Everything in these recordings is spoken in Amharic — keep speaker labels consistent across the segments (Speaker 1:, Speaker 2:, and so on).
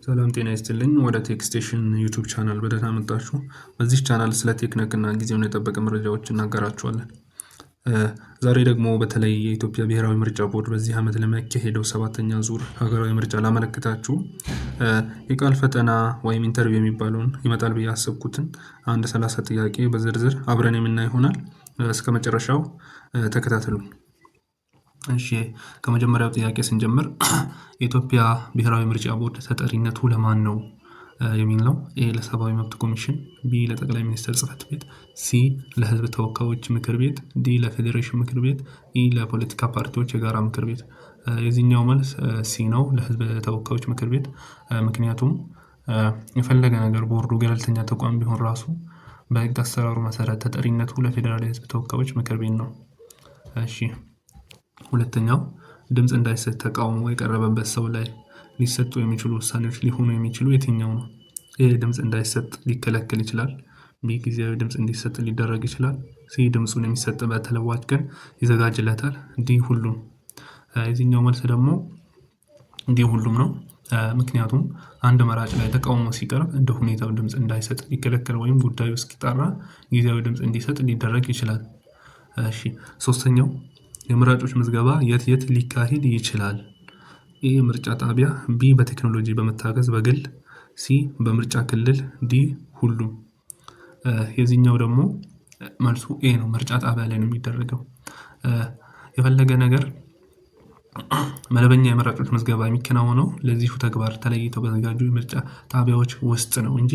Speaker 1: ሰላም ጤና ይስጥልኝ። ወደ Tech Station YouTube channel በደህና መጣችሁ። በዚህ ቻናል ስለ ቴክኒክና ጊዜውን የጠበቀ መረጃዎች እናጋራችኋለን። ዛሬ ደግሞ በተለይ የኢትዮጵያ ብሔራዊ ምርጫ ቦርድ በዚህ ዓመት ለሚያካሄደው ሰባተኛ ዙር ሀገራዊ ምርጫ ላመለከታችሁ የቃል ፈተና ወይም interview የሚባለውን ይመጣል ብዬ ያሰብኩትን አንድ 30 ጥያቄ በዝርዝር አብረን የምናይ ይሆናል። እስከ መጨረሻው ተከታተሉ። እሺ፣ ከመጀመሪያው ጥያቄ ስንጀምር የኢትዮጵያ ብሔራዊ ምርጫ ቦርድ ተጠሪነቱ ለማን ነው የሚል ነው። A ለሰብአዊ መብት ኮሚሽን፣ B ለጠቅላይ ሚኒስትር ጽህፈት ቤት፣ C ለህዝብ ተወካዮች ምክር ቤት፣ D ለፌዴሬሽን ምክር ቤት፣ E ለፖለቲካ ፓርቲዎች የጋራ ምክር ቤት። የዚህኛው መልስ C ነው፣ ለህዝብ ተወካዮች ምክር ቤት። ምክንያቱም የፈለገ ነገር ቦርዱ ገለልተኛ ተቋም ቢሆን ራሱ በህግ አሰራሩ መሰረት ተጠሪነቱ ለፌዴራል የህዝብ ተወካዮች ምክር ቤት ነው። እሺ፣ ሁለተኛው ድምፅ እንዳይሰጥ ተቃውሞ የቀረበበት ሰው ላይ ሊሰጡ የሚችሉ ውሳኔዎች ሊሆኑ የሚችሉ የትኛው ነው? A ድምፅ እንዳይሰጥ ሊከለከል ይችላል። B ጊዜያዊ ድምፅ እንዲሰጥ ሊደረግ ይችላል። C ድምፁን የሚሰጥበት ተለዋጭ ቀን ይዘጋጅለታል። D ሁሉም። የዚህኛው መልስ ደግሞ D ሁሉም ነው። ምክንያቱም አንድ መራጭ ላይ ተቃውሞ ሲቀርብ እንደ ሁኔታው ድምፅ እንዳይሰጥ ሊከለከል ወይም ጉዳዩ እስኪጣራ ጊዜያዊ ድምፅ እንዲሰጥ ሊደረግ ይችላል። እሺ፣ ሶስተኛው የመራጮች ምዝገባ የት የት ሊካሄድ ይችላል? A ምርጫ ጣቢያ፣ B በቴክኖሎጂ በመታገዝ በግል፣ C በምርጫ ክልል፣ D ሁሉም። የዚህኛው ደግሞ መልሱ A ነው። ምርጫ ጣቢያ ላይ ነው የሚደረገው። የፈለገ ነገር መደበኛ የመራጮች ምዝገባ የሚከናወነው ለዚሁ ተግባር ተለይተው በተዘጋጁ የምርጫ ጣቢያዎች ውስጥ ነው እንጂ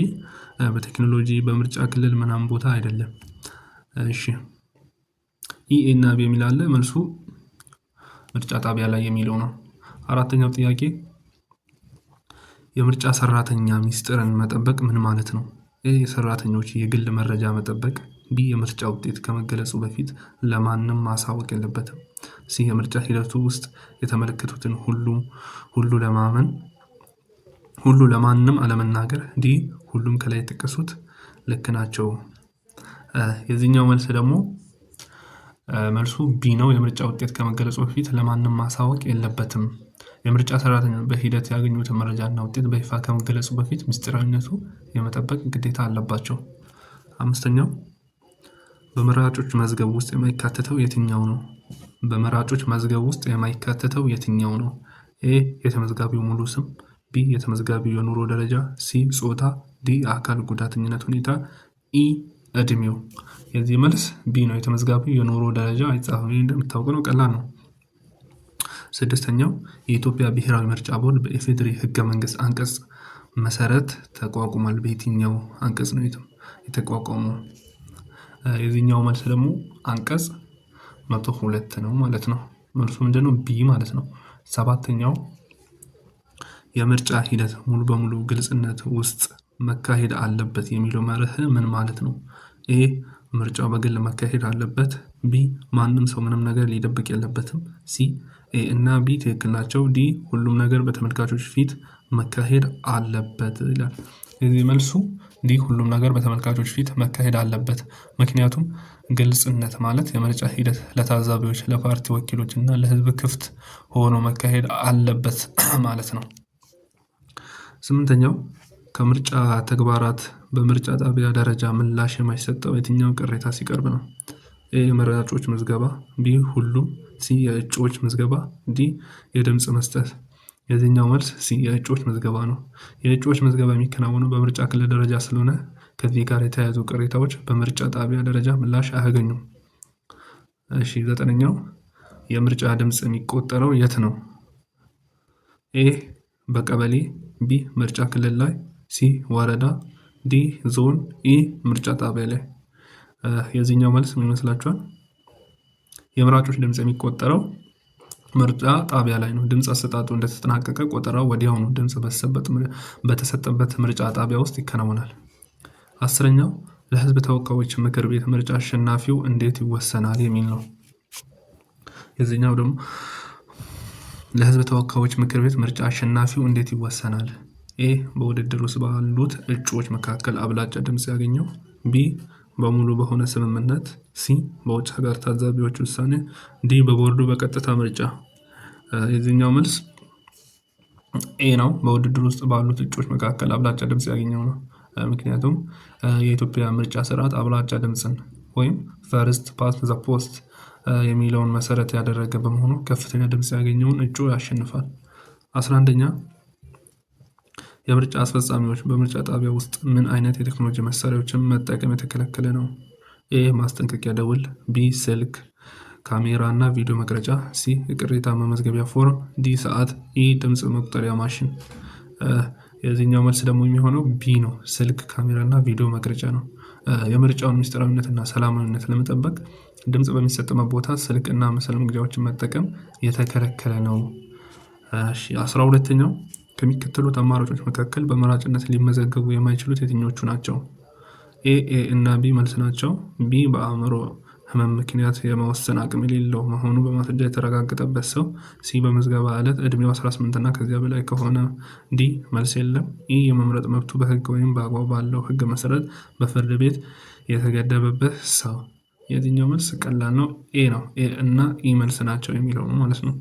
Speaker 1: በቴክኖሎጂ በምርጫ ክልል ምናምን ቦታ አይደለም። እሺ፣ E፣ A እና B የሚል አለ። መልሱ ምርጫ ጣቢያ ላይ የሚለው ነው። አራተኛው ጥያቄ የምርጫ ሰራተኛ ሚስጥርን መጠበቅ ምን ማለት ነው? A የሰራተኞች የግል መረጃ መጠበቅ፣ B የምርጫ ውጤት ከመገለጹ በፊት ለማንም ማሳወቅ የለበትም፣ C የምርጫ ሂደቱ ውስጥ የተመለከቱትን ሁሉ ለማመን ሁሉ ለማንም አለመናገር፣ D ሁሉም ከላይ የተጠቀሱት ልክ ናቸው። የዚህኛው መልስ ደግሞ መልሱ B ነው። የምርጫ ውጤት ከመገለጹ በፊት ለማንም ማሳወቅ የለበትም። የምርጫ ሰራተኛ በሂደት ያገኙትን መረጃና ውጤት በይፋ ከመገለጹ በፊት ምስጢራዊነቱ የመጠበቅ ግዴታ አለባቸው። አምስተኛው በመራጮች መዝገብ ውስጥ የማይካተተው የትኛው ነው? በመራጮች መዝገብ ውስጥ የማይካተተው የትኛው ነው? A የተመዝጋቢው ሙሉ ስም፣ B የተመዝጋቢው የኑሮ ደረጃ፣ C ጾታ፣ D አካል ጉዳተኝነት ሁኔታ፣ E እድሜው። የዚህ መልስ B ነው። የተመዝጋቢው የኑሮ ደረጃ አይጻፍም። ይህ እንደምታውቁ ነው፣ ቀላል ነው። ስድስተኛው የኢትዮጵያ ብሔራዊ ምርጫ ቦርድ በኢፌዴሪ ህገ መንግስት አንቀጽ መሰረት ተቋቁሟል። በየትኛው አንቀጽ ነው የተቋቋመው? የዚህኛው መልስ ደግሞ አንቀጽ 102 ነው ማለት ነው። መልሱ ምንድነው? B ማለት ነው። ሰባተኛው የምርጫ ሂደት ሙሉ በሙሉ ግልጽነት ውስጥ መካሄድ አለበት የሚለው መርህ ምን ማለት ነው? A ምርጫው በግል መካሄድ አለበት፣ B ማንም ሰው ምንም ነገር ሊደብቅ የለበትም፣ C A እና B ትክክል ናቸው፣ D ሁሉም ነገር በተመልካቾች ፊት መካሄድ አለበት ይላል። የዚህ መልሱ D ሁሉም ነገር በተመልካቾች ፊት መካሄድ አለበት። ምክንያቱም ግልጽነት ማለት የምርጫ ሂደት ለታዛቢዎች፣ ለፓርቲ ወኪሎች እና ለህዝብ ክፍት ሆኖ መካሄድ አለበት ማለት ነው። ስምንተኛው ከምርጫ ተግባራት በምርጫ ጣቢያ ደረጃ ምላሽ የማይሰጠው የትኛው ቅሬታ ሲቀርብ ነው? A የመራጮች ምዝገባ፣ B ሁሉም፣ C የእጩዎች ምዝገባ፣ D የድምጽ መስጠት። የዚህኛው መልስ C የእጩዎች ምዝገባ ነው። የእጩዎች ምዝገባ የሚከናወነው በምርጫ ክልል ደረጃ ስለሆነ ከዚህ ጋር የተያያዙ ቅሬታዎች በምርጫ ጣቢያ ደረጃ ምላሽ አያገኙም። እሺ፣ ዘጠነኛው የምርጫ ድምጽ የሚቆጠረው የት ነው? A በቀበሌ፣ B ምርጫ ክልል ላይ፣ C ወረዳ፣ D ዞን፣ E ምርጫ ጣቢያ ላይ። የዚህኛው መልስ ምን ይመስላችኋል? የመራጮች ድምጽ የሚቆጠረው ምርጫ ጣቢያ ላይ ነው። ድምጽ አሰጣጡ እንደተጠናቀቀ ቆጠራው ወዲያውኑ ድምጽ በተሰጠበት ምርጫ ጣቢያ ውስጥ ይከናወናል። 10ኛው ለህዝብ ተወካዮች ምክር ቤት ምርጫ አሸናፊው እንዴት ይወሰናል የሚል ነው። የዚህኛው ደግሞ ለህዝብ ተወካዮች ምክር ቤት ምርጫ አሸናፊው እንዴት ይወሰናል? A በውድድር ውስጥ ባሉት እጩዎች መካከል አብላጫ ድምጽ ያገኘው፣ B በሙሉ በሆነ ስምምነት፣ C በውጭ ሀገር ታዛቢዎች ውሳኔ፣ D በቦርዱ በቀጥታ ምርጫ። የዚህኛው መልስ A ነው። በውድድር ውስጥ ባሉት እጩዎች መካከል አብላጫ ድምጽ ያገኘው ነው። ምክንያቱም የኢትዮጵያ ምርጫ ስርዓት አብላጫ ድምጽን ወይም first past the post የሚለውን መሰረት ያደረገ በመሆኑ ከፍተኛ ድምጽ ያገኘውን እጩ ያሸንፋል። 11ኛ፣ የምርጫ አስፈጻሚዎች በምርጫ ጣቢያ ውስጥ ምን አይነት የቴክኖሎጂ መሳሪያዎችን መጠቀም የተከለከለ ነው? A ማስጠንቀቂያ ደውል፣ B ስልክ፣ ካሜራ እና ቪዲዮ መቅረጫ፣ C የቅሬታ መመዝገቢያ ፎርም፣ D ሰዓት፣ E ድምጽ መቁጠሪያ ማሽን። የዚህኛው መልስ ደግሞ የሚሆነው B ነው። ስልክ፣ ካሜራ እና ቪዲዮ መቅረጫ ነው። የምርጫውን ምስጢራዊነትና ሰላማዊነት ለመጠበቅ ድምጽ በሚሰጥበት ቦታ ስልክ እና መሰል መግጃዎችን መጠቀም የተከለከለ ነው። እሺ፣ 12ኛው፣ ከሚከተሉት አማራጮች መካከል በመራጭነት ሊመዘገቡ የማይችሉት የትኞቹ ናቸው? A፣ A እና B መልስ ናቸው። B በአእምሮ ህመም ምክንያት የመወሰን አቅም የሌለው መሆኑ በማስረጃ የተረጋገጠበት ሰው። C በምዝገባ ዕለት እድሜው 18 እና ከዚያ በላይ ከሆነ። D መልስ የለም። E የመምረጥ መብቱ በህግ ወይም በአግባብ ባለው ህግ መሰረት በፍርድ ቤት የተገደበበት ሰው። የዚህኛው መልስ ቀላል ነው። A ነው። A እና E መልስ ናቸው የሚለው ነው ማለት ነው።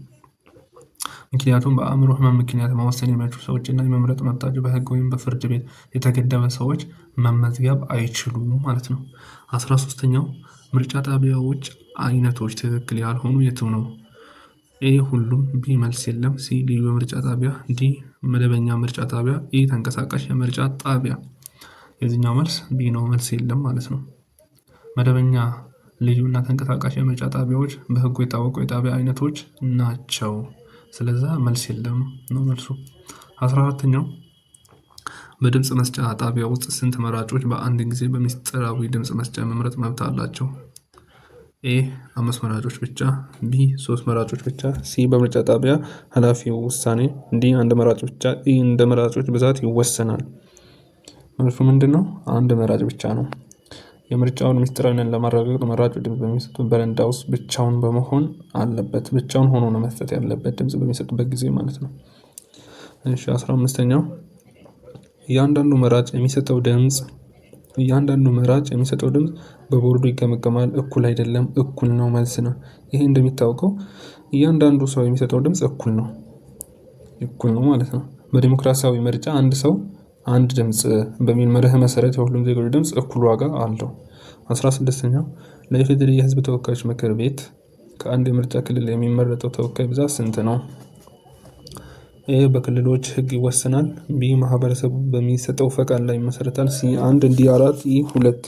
Speaker 1: ምክንያቱም በአእምሮ ህመም ምክንያት መወሰን የማይችሉ ሰዎች እና የመምረጥ መብታቸው በህግ ወይም በፍርድ ቤት የተገደበ ሰዎች መመዝገብ አይችሉም ማለት ነው። 13ኛው፣ ምርጫ ጣቢያዎች አይነቶች ትክክል ያልሆኑ የቱ ነው? A ሁሉም፣ B መልስ የለም፣ C ልዩ የምርጫ ጣቢያ፣ D መደበኛ ምርጫ ጣቢያ፣ E ተንቀሳቃሽ የምርጫ ጣቢያ። የዚህኛው መልስ B ነው፣ መልስ የለም ማለት ነው። መደበኛ፣ ልዩና ተንቀሳቃሽ የምርጫ ጣቢያዎች በህጉ የታወቁ የጣቢያ አይነቶች ናቸው። ስለዛ መልስ የለም ነው መልሱ። 14ኛው፣ በድምፅ መስጫ ጣቢያ ውስጥ ስንት መራጮች በአንድ ጊዜ በሚስጥራዊ ድምፅ መስጫ መምረጥ መብት አላቸው? A አምስት መራጮች ብቻ፣ B ሶስት መራጮች ብቻ፣ C በምርጫ ጣቢያ ኃላፊው ውሳኔ፣ D አንድ መራጭ ብቻ፣ E እንደ መራጮች ብዛት ይወሰናል። መልሱ ምንድነው? አንድ መራጭ ብቻ ነው። የምርጫውን ምስጢራዊነት ለማረጋገጥ መራጩ ድምጽ በሚሰጡበት በረንዳ ውስጥ ብቻውን በመሆን አለበት። ብቻውን ሆኖ ነው መስጠት ያለበት ድምጽ በሚሰጡበት ጊዜ ማለት ነው። እሺ፣ 15ኛው፣ እያንዳንዱ መራጭ የሚሰጠው ድምጽ በቦርዱ ይገመገማል። እኩል አይደለም፣ እኩል ነው መልስ ነው። ይሄ እንደሚታወቀው እያንዳንዱ ሰው የሚሰጠው ድምጽ እኩል ነው። እኩል ነው ማለት ነው። በዲሞክራሲያዊ ምርጫ አንድ ሰው አንድ ድምጽ በሚል መርህ መሰረት የሁሉም ዜጎች ድምጽ እኩል ዋጋ አለው። 16ኛው፣ ለኢፌዴሪ የህዝብ ተወካዮች ምክር ቤት ከአንድ የምርጫ ክልል የሚመረጠው ተወካይ ብዛት ስንት ነው? A በክልሎች ህግ ይወሰናል። B ማህበረሰቡ በሚሰጠው ፈቃድ ላይ ይመሰረታል። C አንድ፣ D አራት፣ E ሁለት።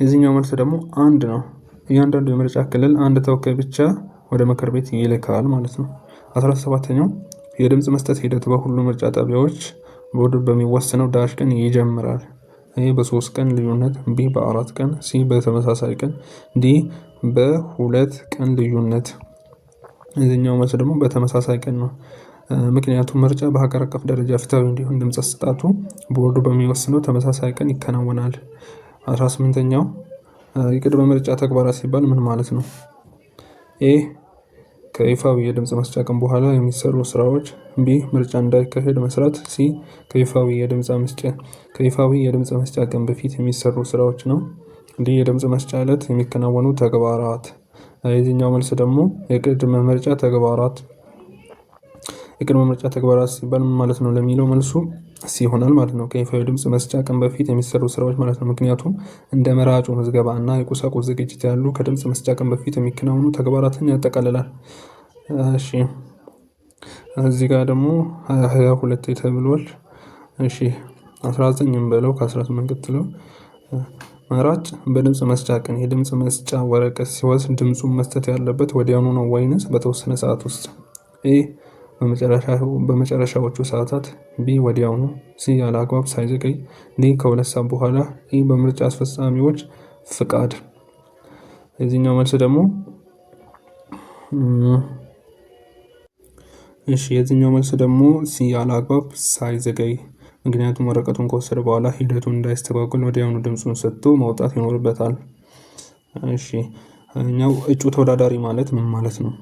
Speaker 1: የዚህኛው መልስ ደግሞ አንድ ነው። እያንዳንዱ የምርጫ ክልል አንድ ተወካይ ብቻ ወደ ምክር ቤት ይልካል ማለት ነው። 17ኛው፣ የድምጽ መስጠት ሂደት በሁሉም ምርጫ ጣቢያዎች ቦርዱ በሚወስነው dash ቀን ይጀምራል። A በ3 ቀን ልዩነት፣ B በ4 ቀን፣ C በተመሳሳይ ቀን፣ D በ2 ቀን ልዩነት። የዚህኛው መልስ ደግሞ በተመሳሳይ ቀን ነው። ምክንያቱም ምርጫ በሀገር አቀፍ ደረጃ ፍትሃዊ እንዲሆን ድምጽ አሰጣጡ ቦርዱ በሚወስነው ተመሳሳይ ቀን ይከናወናል። 18ኛው፣ የቅድመ ምርጫ ተግባራት ሲባል ምን ማለት ነው? A ከይፋዊ የድምጽ መስጫ ቀን በኋላ የሚሰሩ ስራዎች፣ B ምርጫ እንዳይካሄድ መስራት፣ C ከይፋዊ የድምጽ መስጫ ቀን በፊት የሚሰሩ ስራዎች ነው። D የድምጽ መስጫ እለት የሚከናወኑ ተግባራት። የዚህኛው መልስ ደግሞ የቅድመ ምርጫ ተግባራት ሲባል ምን ማለት ነው ለሚለው መልሱ C ይሆናል ማለት ነው። ከይፋዊ ድምጽ መስጫ ቀን በፊት የሚሰሩ ስራዎች ማለት ነው። ምክንያቱም እንደ መራጩ ምዝገባ እና የቁሳቁስ ዝግጅት ያሉ ከድምጽ መስጫ ቀን በፊት የሚከናወኑ ተግባራትን ያጠቃልላል። እሺ፣ እዚህ ጋር ደግሞ 22 ተብሏል። እሺ፣ 19 በለው ከ18 ቀጥሎ፣ መራጭ በድምጽ መስጫ ቀን የድምጽ መስጫ ወረቀት ሲወስድ ድምፁን መስጠት ያለበት ወዲያውኑ ነው ወይንስ በተወሰነ ሰዓት ውስጥ? A በመጨረሻዎቹ ሰዓታት፣ B ወዲያውኑ፣ C ያለ አግባብ ሳይዘገይ፣ D ከ2 ሰዓት በኋላ፣ E በምርጫ አስፈጻሚዎች ፍቃድ። የዚህኛው መልስ ደግሞ C ያለ አግባብ ሳይዘገይ። ምክንያቱም ወረቀቱን ከወሰደ በኋላ ሂደቱን እንዳይስተጓጎል ወዲያውኑ ድምፁን ሰጥቶ መውጣት ይኖርበታል። እሺ፣ እኛው እጩ ተወዳዳሪ ማለት ምን ማለት ነው?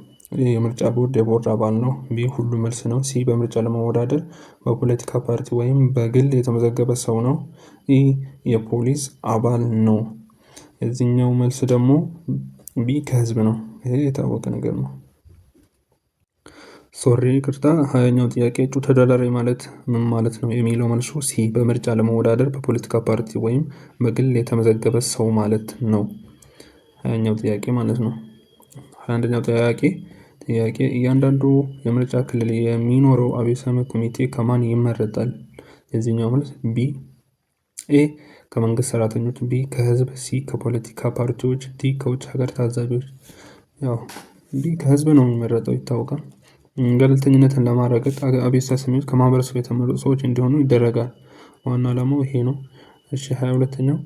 Speaker 1: የምርጫ ቦርድ የቦርድ አባል ነው። B ሁሉም መልስ ነው። C በምርጫ ለመወዳደር በፖለቲካ ፓርቲ ወይም በግል የተመዘገበ ሰው ነው። E የፖሊስ አባል ነው። የዚህኛው መልስ ደግሞ B ከህዝብ ነው። ይሄ የታወቀ ነገር ነው። Sorry፣ ይቅርታ። 20ኛው ጥያቄ እጩ ተወዳዳሪ ማለት ምን ማለት ነው የሚለው መልሱ C በምርጫ ለመወዳደር በፖለቲካ ፓርቲ ወይም በግል የተመዘገበ ሰው ማለት ነው። 20ኛው ጥያቄ ማለት ነው። 21ኛው ጥያቄ እያንዳንዱ የምርጫ ክልል የሚኖረው አቤት ሰሚ ኮሚቴ ከማን ይመረጣል? የዚህኛው መልስ A ከመንግስት ሰራተኞች፣ B ከህዝብ፣ C ከፖለቲካ ፓርቲዎች፣ D ከውጭ ሀገር ታዛቢዎች። ያው B ከህዝብ ነው የሚመረጠው፣ ይታወቃል። ገለልተኝነትን ለማረጋገጥ አቤቱታ ሰሚዎች ከማህበረሰቡ የተመረጡ ሰዎች እንዲሆኑ ይደረጋል። ዋና ዓላማው ይሄ ነው። እሺ፣ 22ኛው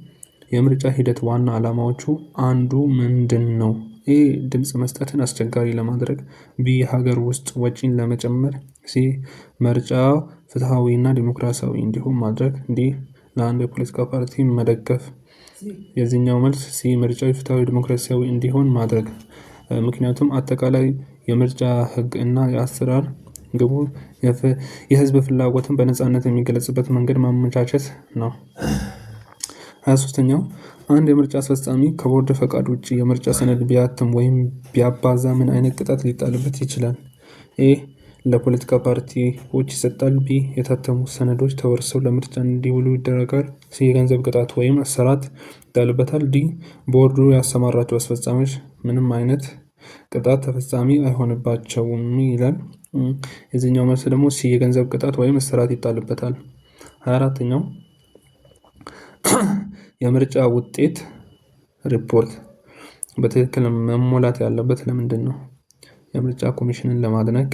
Speaker 1: የምርጫ ሂደት ዋና ዓላማዎቹ አንዱ ምንድን ነው? A ድምጽ መስጠትን አስቸጋሪ ለማድረግ፣ B የሀገር ውስጥ ወጪን ለመጨመር፣ C ምርጫ ፍትሃዊና ዲሞክራሲያዊ እንዲሆን ማድረግ፣ D ለአንድ የፖለቲካ ፓርቲ መደገፍ። የዚህኛው መልስ C ምርጫው ፍትሃዊ ዲሞክራሲያዊ እንዲሆን ማድረግ። ምክንያቱም አጠቃላይ የምርጫ ህግ እና የአሰራር ግቡ የህዝብ ፍላጎትን በነጻነት የሚገለጽበት መንገድ ማመቻቸት ነው። 23ኛው አንድ የምርጫ አስፈጻሚ ከቦርድ ፈቃድ ውጭ የምርጫ ሰነድ ቢያትም ወይም ቢያባዛ ምን አይነት ቅጣት ሊጣልበት ይችላል? A ለፖለቲካ ፓርቲዎች ይሰጣል። B የታተሙ ሰነዶች ተወርሰው ለምርጫ እንዲውሉ ይደረጋል። C የገንዘብ ቅጣት ወይም እስራት ይጣልበታል። D ቦርዱ ያሰማራቸው አስፈጻሚዎች ምንም አይነት ቅጣት ተፈጻሚ አይሆንባቸውም ይላል። የዚህኛው መልስ ደግሞ C የገንዘብ ቅጣት ወይም እስራት ይጣልበታል። 24ኛው የምርጫ ውጤት ሪፖርት በትክክል መሞላት ያለበት ለምንድን ነው? የምርጫ ኮሚሽንን ለማድነቅ፣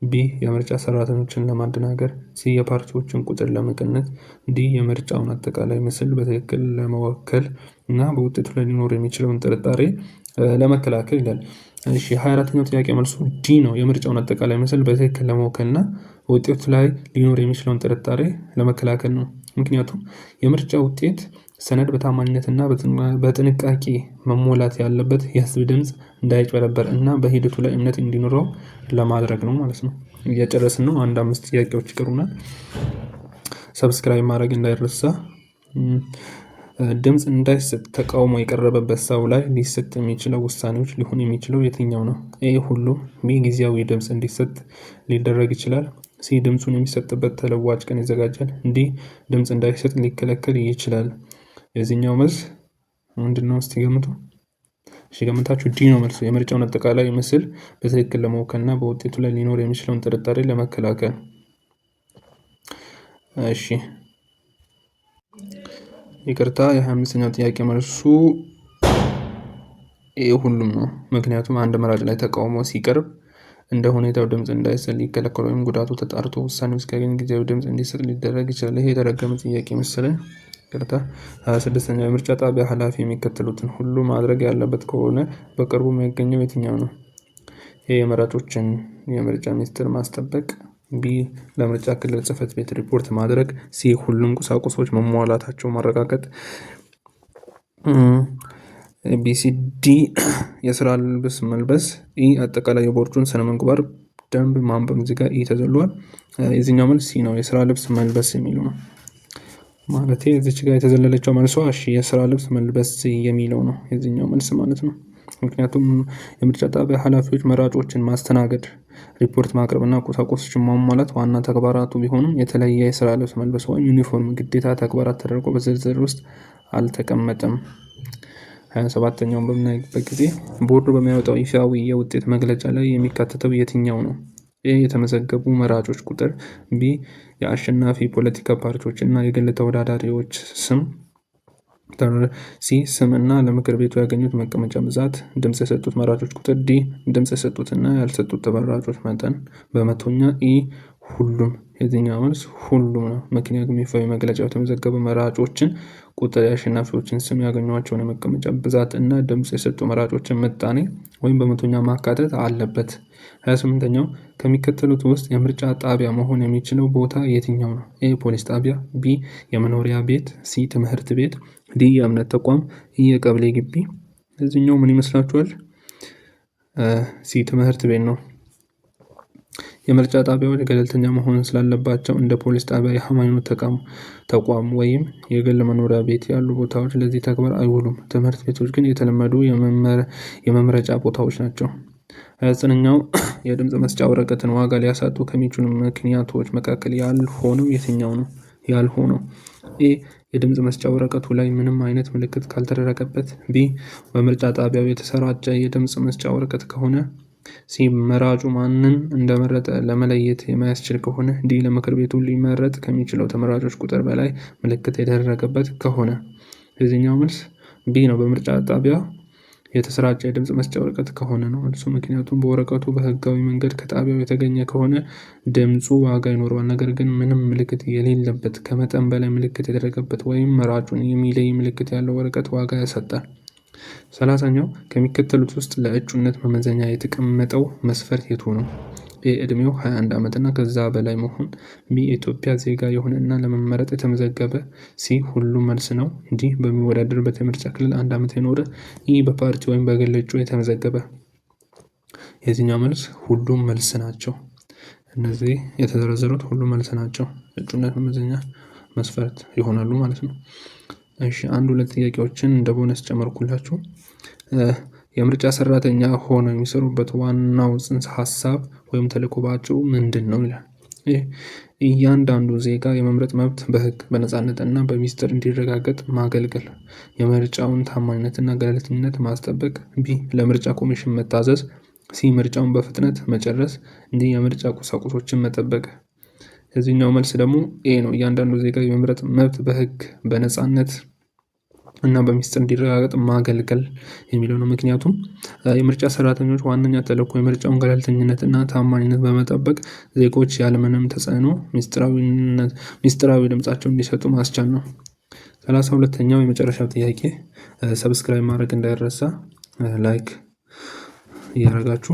Speaker 1: B የምርጫ ሰራተኞችን ለማደናገር፣ C የፓርቲዎችን ቁጥር ለመቀነስ፣ D የምርጫውን አጠቃላይ ምስል በትክክል ለመወከል እና በውጤቱ ላይ ሊኖር የሚችለውን ጥርጣሬ ለመከላከል ይላል። እሺ፣ 24ኛው ጥያቄ መልሱ D ነው። የምርጫውን አጠቃላይ ምስል በትክክል ለመወከል እና በውጤቱ ላይ ሊኖር የሚችለውን ጥርጣሬ ለመከላከል ነው። ምክንያቱም የምርጫ ውጤት ሰነድ በታማኝነትና በጥንቃቄ መሞላት ያለበት የህዝብ ድምጽ እንዳይጭበረበር እና በሂደቱ ላይ እምነት እንዲኖረው ለማድረግ ነው ማለት ነው። እየጨረስን ነው። አንድ አምስት ጥያቄዎች ይቀሩናል። Subscribe ማድረግ እንዳይረሳ። ድምጽ እንዳይሰጥ ተቃውሞ የቀረበበት ሰው ላይ ሊሰጥ የሚችለው ውሳኔዎች ሊሆን የሚችለው የትኛው ነው? A ሁሉም፣ B ጊዜያዊ ድምጽ እንዲሰጥ ሊደረግ ይችላል። C ድምፁን የሚሰጥበት ተለዋጭ ቀን ይዘጋጃል። D ድምጽ እንዳይሰጥ ሊከለከል ይችላል። የዚህኛው መልስ ምንድነው? እስቲ ገምቱ። እሺ፣ ገምታችሁ D ነው መልሱ። የምርጫውን አጠቃላይ ምስል በትክክል ለመወከልና በውጤቱ ላይ ሊኖር የሚችለውን ጥርጣሬ ለመከላከል። እሺ፣ ይቅርታ፣ የ25ኛው ጥያቄ መልሱ A ሁሉም ነው። ምክንያቱም አንድ መራጭ ላይ ተቃውሞ ሲቀርብ እንደ ሁኔታው ድምፅ እንዳይሰጥ ሊከለከል ወይም ጉዳቱ ተጣርቶ ውሳኔው እስኪያገኝ ጊዜያዊ ድምፅ እንዲሰጥ ሊደረግ ይችላል። ይሄ የተደገመ ጥያቄ መሰለኝ። ይቅርታ። 26ኛው የምርጫ ጣቢያ ኃላፊ የሚከተሉትን ሁሉ ማድረግ ያለበት ከሆነ በቅርቡ የሚገኘው የትኛው ነው? A የመራጮችን የምርጫ ሚስጥር ማስጠበቅ፣ B ለምርጫ ክልል ጽህፈት ቤት ሪፖርት ማድረግ፣ C ሁሉም ቁሳቁሶች መሟላታቸው ማረጋገጥ፣ B C D የስራ ልብስ መልበስ፣ E አጠቃላይ የቦርዱን ስነ ምግባር ደንብ ማንበብ። እዚህ ጋር E ተዘሏል። የዚህኛው መልስ C ነው። የስራ ልብስ መልበስ የሚለው ነው። ማለት እዚች ጋር የተዘለለችው መልሷ እሺ የስራ ልብስ መልበስ የሚለው ነው የዚህኛው መልስ ማለት ነው። ምክንያቱም የምርጫ ጣቢያ ኃላፊዎች መራጮችን ማስተናገድ፣ ሪፖርት ማቅረብ እና ቁሳቁሶችን ማሟላት ዋና ተግባራቱ ቢሆኑም የተለየ የስራ ልብስ መልበስ ወይም ዩኒፎርም ግዴታ ተግባራት ተደርጎ በዝርዝር ውስጥ አልተቀመጠም። 27ኛውን በምናይበት ጊዜ ቦርዱ በሚያወጣው ይፋዊ የውጤት መግለጫ ላይ የሚካተተው የትኛው ነው? A የተመዘገቡ መራጮች ቁጥር፣ B የአሸናፊ ፖለቲካ ፓርቲዎች እና የግል ተወዳዳሪዎች ስም፣ C ስም እና ለምክር ቤቱ ያገኙት መቀመጫ ብዛት፣ ድምፅ የሰጡት መራጮች ቁጥር፣ D ድምፅ የሰጡትና ያልሰጡት ተመራጮች መጠን በመቶኛ፣ E ሁሉም። የዚህኛው መልስ ሁሉም ነው። ምክንያቱም ይፋዊ መግለጫው የተመዘገቡ መራጮችን ቁጥር፣ የአሸናፊዎችን ስም፣ ያገኟቸውን የመቀመጫ ብዛት እና ድምፅ የሰጡ መራጮችን ምጣኔ ወይም በመቶኛ ማካተት አለበት። 28ኛው ከሚከተሉት ውስጥ የምርጫ ጣቢያ መሆን የሚችለው ቦታ የትኛው ነው? A ፖሊስ ጣቢያ፣ B የመኖሪያ ቤት፣ C ትምህርት ቤት፣ D የእምነት ተቋም፣ E የቀበሌ ግቢ። እዚህኛው ምን ይመስላችኋል? C ትምህርት ቤት ነው። የምርጫ ጣቢያዎች ገለልተኛ መሆን ስላለባቸው እንደ ፖሊስ ጣቢያ፣ የሃይማኖት ተቋም ወይም የግል መኖሪያ ቤት ያሉ ቦታዎች ለዚህ ተግባር አይውሉም። ትምህርት ቤቶች ግን የተለመዱ የመምረጫ ቦታዎች ናቸው። 29ኛው የድምፅ መስጫ ወረቀትን ዋጋ ሊያሳጡ ከሚችሉ ምክንያቶች መካከል ያልሆነው የትኛው ነው? ያልሆነው A የድምፅ መስጫ ወረቀቱ ላይ ምንም አይነት ምልክት ካልተደረገበት፣ B በምርጫ ጣቢያው የተሰራጨ የድምፅ መስጫ ወረቀት ከሆነ፣ C መራጩ ማንን እንደመረጠ ለመለየት የማያስችል ከሆነ፣ D ለምክር ቤቱ ሊመረጥ ከሚችለው ተመራጮች ቁጥር በላይ ምልክት የተደረገበት ከሆነ። የዚህኛው መልስ B ነው። በምርጫ ጣቢያ የተሰራጨ የድምፅ መስጫ ወረቀት ከሆነ ነው መልሱ። ምክንያቱም በወረቀቱ በህጋዊ መንገድ ከጣቢያው የተገኘ ከሆነ ድምፁ ዋጋ ይኖረዋል። ነገር ግን ምንም ምልክት የሌለበት፣ ከመጠን በላይ ምልክት የተደረገበት ወይም መራጩን የሚለይ ምልክት ያለው ወረቀት ዋጋ ያሳጣል። 30ኛው ከሚከተሉት ውስጥ ለእጩነት መመዘኛ የተቀመጠው መስፈርት የቱ ነው? A ዕድሜው 21 ዓመት እና ከዛ በላይ መሆን፣ B የኢትዮጵያ ዜጋ የሆነና ለመመረጥ የተመዘገበ፣ C ሁሉም መልስ ነው፣ D በሚወዳደርበት የምርጫ ክልል 1 ዓመት የኖረ፣ E በፓርቲ ወይም በግል እጩ የተመዘገበ። የዚህኛው መልስ ሁሉም መልስ ናቸው። እነዚህ የተዘረዘሩት ሁሉም መልስ ናቸው። እጩነት መመዘኛ መስፈርት ይሆናሉ ማለት ነው። እሺ፣ አንድ ሁለት ጥያቄዎችን እንደ ቦነስ ጨመርኩላችሁ። የምርጫ ሰራተኛ ሆነው የሚሰሩበት ዋናው ጽንሰ ሀሳብ ወይም ተልእኮ ባጭሩ ምንድነው? ይላል። እያንዳንዱ ዜጋ የመምረጥ መብት በህግ፣ በነጻነት እና በሚስጥር እንዲረጋገጥ ማገልገል፣ የምርጫውን ታማኝነትና ገለልተኝነት ማስጠበቅ፣ B ለምርጫ ኮሚሽን መታዘዝ፣ C ምርጫውን በፍጥነት መጨረስ፣ D የምርጫ ቁሳቁሶችን መጠበቅ። የዚህኛው መልስ ደግሞ A ነው። እያንዳንዱ ዜጋ የመምረጥ መብት በህግ፣ በነጻነት እና በሚስጥር እንዲረጋገጥ ማገልገል የሚለው ነው። ምክንያቱም የምርጫ ሰራተኞች ዋነኛ ተልእኮ የምርጫውን ገለልተኝነት እና ታማኝነት በመጠበቅ ዜጎች ያለምንም ተጽዕኖ ሚስጥራዊ ድምፃቸውን እንዲሰጡ ማስቻል ነው። 32ኛው የመጨረሻው ጥያቄ፣ subscribe ማድረግ እንዳይረሳ፣ like እያደረጋችሁ፣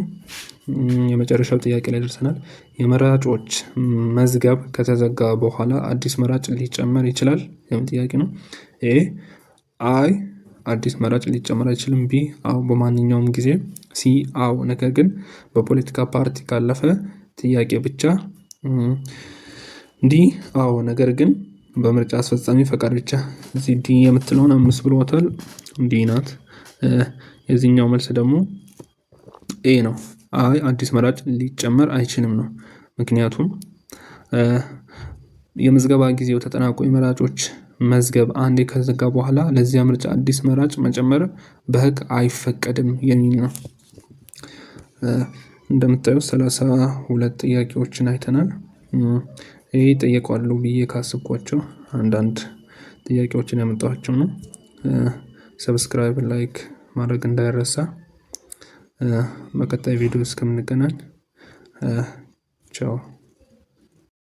Speaker 1: የመጨረሻው ጥያቄ ላይ ደርሰናል። የመራጮች መዝገብ ከተዘጋ በኋላ አዲስ መራጭ ሊጨመር ይችላል የሚል ጥያቄ ነው። A አይ፣ አዲስ መራጭ ሊጨመር አይችልም። B አዎ፣ በማንኛውም ጊዜ። C አዎ፣ ነገር ግን በፖለቲካ ፓርቲ ካለፈ ጥያቄ ብቻ። D አዎ፣ ነገር ግን በምርጫ አስፈጻሚ ፈቃድ ብቻ። እዚህ D የምትለውን አምስት ብሎታል። D ናት። የዚህኛው መልስ ደግሞ A ነው። አይ፣ አዲስ መራጭ ሊጨመር አይችልም ነው። ምክንያቱም የምዝገባ ጊዜው ተጠናቆ የመራጮች መዝገብ አንዴ ከተዘጋ በኋላ ለዚያ ምርጫ አዲስ መራጭ መጨመር በህግ አይፈቀድም የሚል ነው። እንደምታዩት 32 ጥያቄዎችን አይተናል። ይሄ ይጠየቃሉ ብዬ ካሰብኳቸው አንዳንድ ጥያቄዎችን ያመጣኋቸው ነው። Subscribe፣ like ማድረግ እንዳይረሳ። በቀጣይ ቪዲዮ እስከምንገናኝ ቻው።